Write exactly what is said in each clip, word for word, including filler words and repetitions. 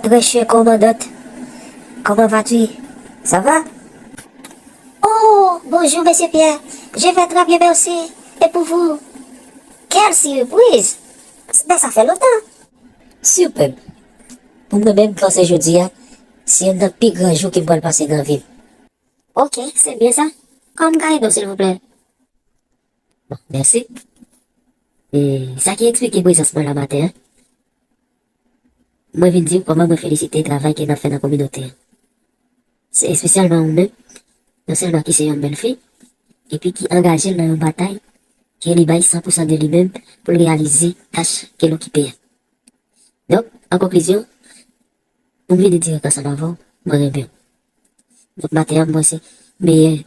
Très cher commandant, comment vas-tu? Ça va? Oh, bonjour, monsieur Pierre. Je vais très bien, merci. Et pour vous? Quelle surprise! Ben, ça fait longtemps. Superbe. Pou mwen menm, panse jodi a, se youn nan pi gran jou ke m pral pase nan vi m. Ok, c'est bien ça. Kòman m ka ede w, silvouplè? Bon, mèsi. E sa ki eksplike prezans mwen la maten an. Mwen vin di w kòman mwen felisite travay ke n ap fè nan kominote an. Se espesyalman ou menm, non sèlman ki se yon bèl fi, epi ki angaje l nan yon batay ke li bay san pou san de li menm pou l reyalize tach ke l okipe a. Donk, an konklizyon, pou m vini dirèk ansanm avè w, mwen renmen w. Donk, maten an, mwen se meyè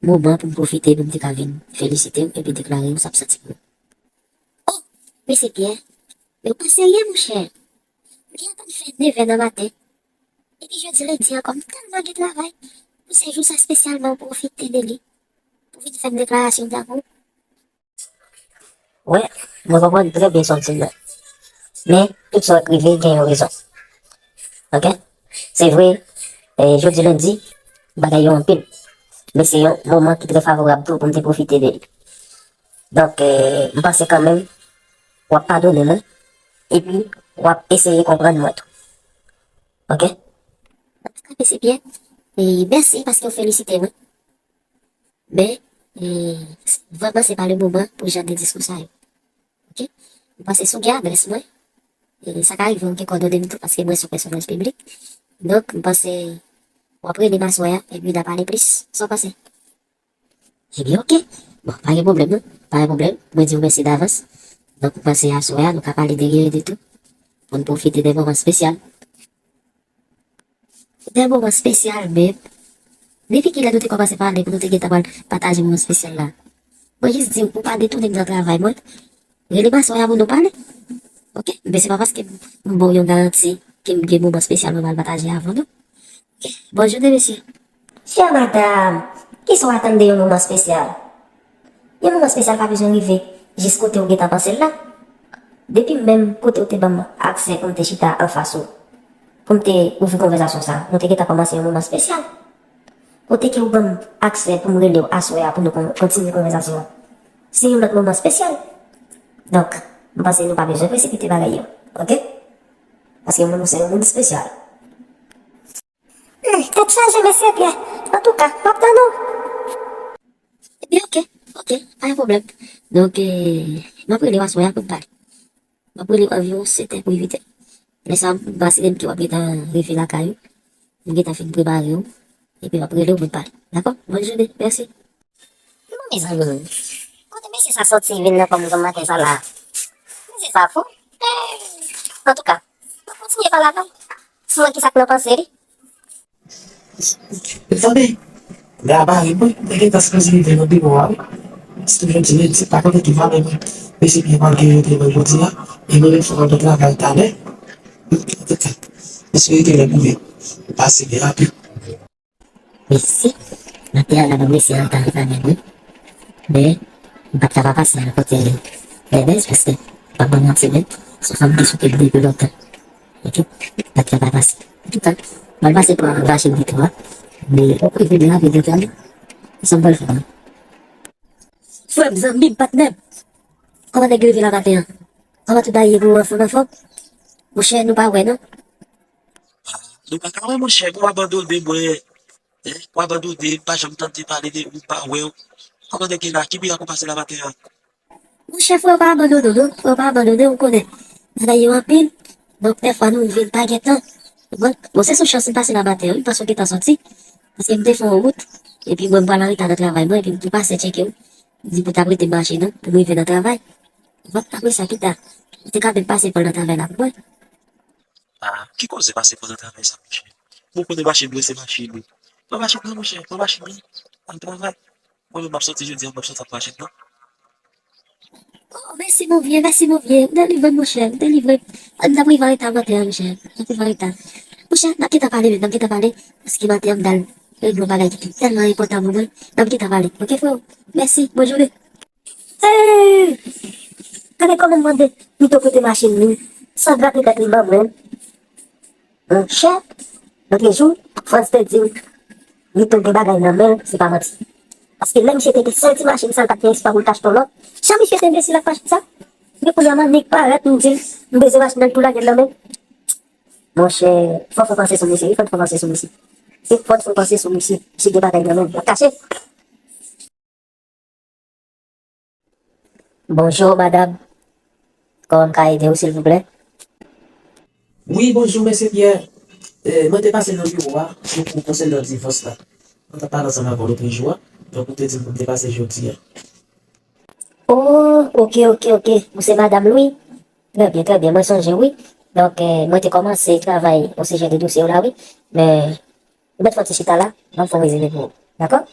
moman pou m pwofite, pou m te ka vin felisite w epi deklare w sa m santi pou ou. Oh, mesye Pierre, men w pa serye, monchè. M te atann fè nevè nan maten. Epi jodi lendi ankò, m tèlman gen travay pou se jou sa espesyalman w pwofite de li pou vin fè m deklarasyon damou. Wi, mwen konprann trè byen sa w di m nan. Men, tout sa k rive gen yon rezon. Ok? Se vre, e, jodi lendi, bagay yo anpil. Men se yon moman ki trè favorab tou pou m te pwofite de li. Donk, e, m panse kanmenm, w ap padone mwen, epi w ap eseye konprann mwen tou. Ok? Antouka, mesye Pierre, e, mèsi paske w felisite mwen. Men, e, vrèman, se pa le moman pou jan de diskou sa yo. Ok? M panse si w gen adrès mwen, e, sa ka rive w gen kòdone m tou, paske mwen se yon pèsonaj piblik. Donk, m panse w ap rele m aswè a, epi n a pale plis. Sa w panse? Ebyen, ok. Bon, pa gen pwoblèm, non. Pa gen pwoblèm. Mwen di w mèsi davans. Donk, m panse aswè a, nou ka pale de rien de tout. Pou n pwofite de moman espesyal. De moman espesyal menm. Depi kilè nou te kòmanse pale pou nou te gentan pral pataje moman espesyal la? Mwen jis di w pou w pa detounen m nan travay mwen. Rele m aswè a pou nou pale. Ok? Men se pa paske m ba w yon garanti ke m gen moman espesyal mwen pral pataje avè w, non. Ok? Bòn jounen, mesye. Chè madanm, kisa w atann de yon moman espesyal? Yon moman espesyal pa bezwen rive jis kote w gentan panse l la. Depi menm kote w te ban m aksè pou m te chita anfas ou, pou m te ouvri konvèsasyon sa a, nou te gentan kòmanse yon moman espesyal. Kote ke w ban m aksè pou m rele w aswè a pou nou kon-, kontinye konvèsasyon an, se yon lòt moman espesyal. Donk, m panse nou pa bezwen presipite bagay yo, ok? Paske mwen, nou se yon moun espesyal. Hmm, tèt chaje, mesye Pyè. Antouka, m ap tann ou. Ebyen, ok, ok, pa gen pwoblèm. Donk, eh, m ap rele w aswè a pou n pale. M ap rele w anviwon sèt è pou uit è. Lè sa a, m asire m ke w ap gentan rive lakay ou. M gentan fin prepare w. Epi m ap rele w pou n pale. Dakò? Bòn jounen. Mèsi. Bon, mezanmi, kote mesye sa soti vin nan kò m kòm maten sa la? Mesye sa fou. Eh, antouka, m ap kontinye pale avè l. Si w wè kisa k nan panse li. Tande, lè a bare mwen, mwen gentan sipoze rive nan biwo a, wi. Paske jodi lendi, pa konnen ki valè mwen, mesye Pyè pral gen rete mwen jodi a, e mwen menm fòk mwen travay talè. Antouka, mesye rete lè m rive. Pase byen rapid. Mesi. Maten an la, ban m resi an reta nan travay mwen. Men, m pa t ka pa pase al kote Bèbèz, paske, pa ban manti, men, se yon fanm ki sou pye m depi lontan. Ok? M pa t ka pa pase. Antouka, m al pase pran machin li tou a. Men, ou rive byen rapid, antouka, sa m pral fè la. Frè m, zanmi m, patnè m. Kòman nèg yo rive la maten an? Kòman tout bagay ye pou ou, anfòm, anfòm? Monchè, nou pa wè, non? Nou pa ka wè, monchè, pou w abandone mwen. Hein? Ou abandone, m pa janm tande pale de ou, m pa wè w. Kòman nèg ye la? Ki mirak ou pase la maten an? Monchè, frè, ou pa abandone w, non. Frè, ou pa abandone w, ou konnen. Bagay yo anpil. Donk, dèfwa nou rive, n pa gen tan. Bon, bon, se sou chans m pase la maten an, wi, paske w gentan soti. Paske m te fè yon wout. Epi mwen, m pral an reta nan travay mwen, epi m tou pase tcheke w. M di pou w ta prete m machin nan, pou m rive nan travay. Bon, apre sa, pita, ou te ka menm pase pran nan travay la pou mwen. Ah, ki koze pase pran nan travay sa, monchè? Bon, konnen machin mwen se machin ou. Pran machin nan, monchè, pran machin nan. Al travay. Mwen menm m ap soti jodi a, m ap soti ak machin nan. Oh, mèsi, mon vye, mèsi, mon vye. Ou delivre m, monchè, ou delivre m. M t ap rive an reta maten an, monchè. M t ap rive an reta. Monchè, n ap gentan pale, men, n ap gentan pale. Paske maten an, m t al regle yon bagay ki te tèlman enpòtan pou mwen. N ap gentan pale. Ok, freo? Mèsi, bòn jounen. Hey! Gade kòman m mande Mito prete machin li, san grate tèt li ban mwen. Monchè, lòt jou, Frantz te di m, Lito gen bagay nan men l, se pa manti. Paske lè misye te gen sèl ti machin sa, l pa t gen espwa pou l t achte yon lòt. Jan misye te enbesil ak machin sa, men kounye a m annik parèt, m di l, m bezwen machin nan, l tou lage l nan men m. Monchè, fò fò panse sou misye, wi, fò fò panse sou misye. Se fò fò panse sou misye. Misye gen bagay nan men l, l ap kache. Bonjou, madanm. Kòman m ka ede w, silvouplè? Wi, bonjou, mesye Pierre. Eh, mwen te pase nan biwo a pou, pou konsènan divòs la. Mwen t ap pale ansanm avè w lòt jou a. Donk, ou te di m pou m te pase jodi a. Oh, ok, ok, ok. Ou se madanm Louis? Trè byen, trè byen. Mwen sonje, wi. Donk, eh, mwen te kòmanse travay osijè de dosye w la, wi. Men, ou mèt fè yon ti chita la, ban m fè yon rezime pou ou. Dakò?